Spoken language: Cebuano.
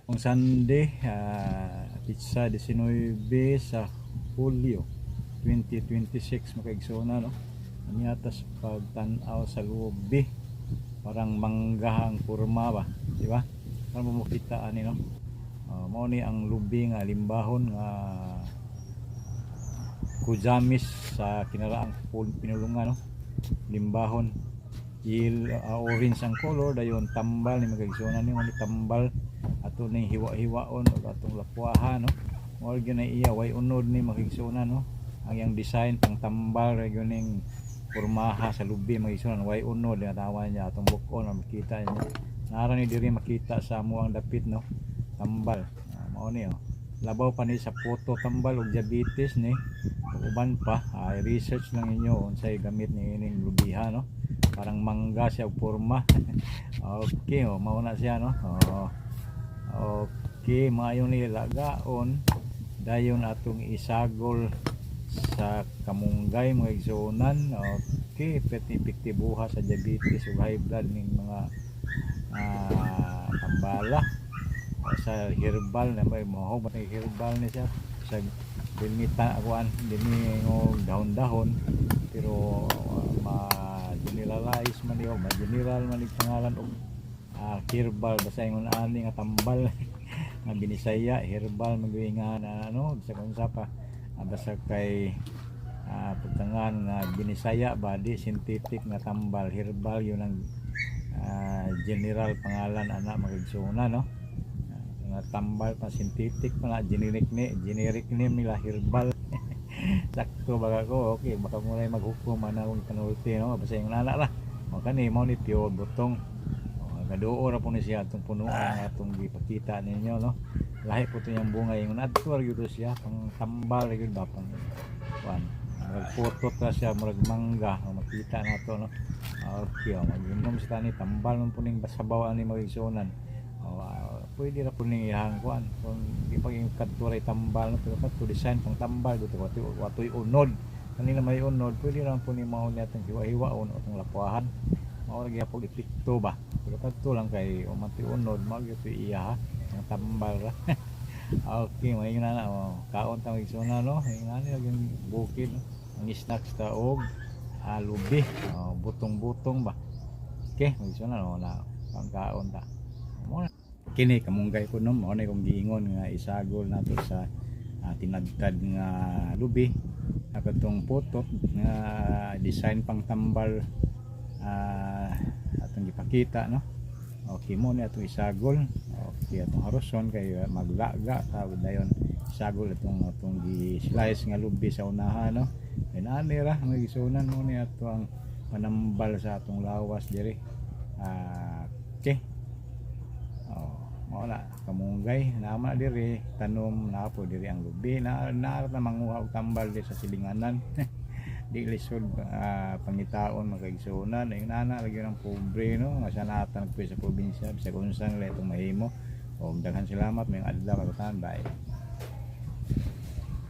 Ang Sunday, petsa 19 sa Hulyo 2026, mga kaigsuonan, no? Ano yata sa pagtanaw sa lubi, parang mangga ang porma ba, di ba? Parang mo makita ani, no? Mao ni ang lubi nga limbahon nga kujamis sa kinaraang pinulungan, no? Limbahon il orange ang color, dayon tambal ni, mga kaigsuonan, ni mo tambal ato ning hiwa-hiwaon o atong lapwaha, no? Mao gyud na iya, way unod ni, mga kaigsuonan, no? Ang iyang design pang tambal ra gyud ning pormaha sa lubi, mga kaigsuonan. Way unod nga tawa niya atong buk-on, makita niya nara ni diri, makita sa amo ang dapit, no? Tambal. Mao ni, oh. Labaw pa ni sa puto, tambal og diabetes ni ug uban pa. Ay, research lang ninyo unsay gamit ni ining lubiha, no? Parang mangga siya og porma. Okay, oh, mao na siya, no? Oh. Okay, maayo ni lagaon, dayon atong isagol sa kamunggay, mga igsuonan. Okay, pwede epektibuha sa diabetes ug high blood ning mga tambala sa herbal na may moho ba herbal ni siya sa dinita akuan dinhi ngo dahon-dahon, pero ma-generalize man niyo, ma-general man ni pangalan og herbal. Basta ingon ani nga tambal nga binisaya, herbal man gyud nga na ano, bisag unsa pa. Basta kay pagtangan nga binisaya ba, di synthetic nga tambal, herbal yun ang general pangalan ana, mga igsuonan, no? Nga tambal pa synthetic pa na generic ni, generic name nila herbal. Sakto baga ko? Okay, baka mo maghukom ana akong panulti, no? Basta yung nana ra o kani mao ni pure butong o, gaduo ra po ni siya atong punuan nga atong gipakita ninyo, no? Lahi po to yung bunga, yung adto ra gyud siya pang tambal ra gyud ba, pang kuan, murag putot ra siya, murag mangga o, makita nato, no? Okay, o, mag-inom sa tani, tambal man po ning basabaw ani, mga igsuonan. O, pwede ra po ning ihang kuan kung di pa yung kadto ray tambal, no? Pero kadto design pang tambal dito, watoy watoy unod kanila, may unod, pwede ra po ni mao ni atong hiwa-hiwaon o atong lapwahan, mao ra gyapon epekto ba. Pero kadto lang kay umatoy unod, mao gyud to iya ha, ang tambal ra. Okay, may na na, oh. Kaon ta, igsuonan, no? May na yung bukid, no? Ang snacks ta og lubi, oh, butong-butong ba. Okay, mga igsuonan, oh, na kaon kaon ta. Mo na. Kini kamunggay ko, no? Mao na kong giingon nga isagol nato sa tinadtad nga lubi katong putot nga design pang tambal atong gipakita, no? Okay, mo ni atong isagol. Okay, atong haruson kay maglaga ta, dayon isagol atong atong gi-slice nga lubi sa unahan, no? Kay ani ra, mga igsuonan, mo ni ato ang panambal sa atong lawas diri. Okay. Oh, mao na kamunggay nama diri, tanom na po diri ang lubi na na na manguha og tambal diri sa silinganan. Di lisod pangitaon, mga kaigsuonan. Ay nana lagi ng pobre, no? Nga sanatan nagpuyo sa probinsya, bisag unsa nila itong mahimo. Og daghan salamat, may adlaw katanan. Bye.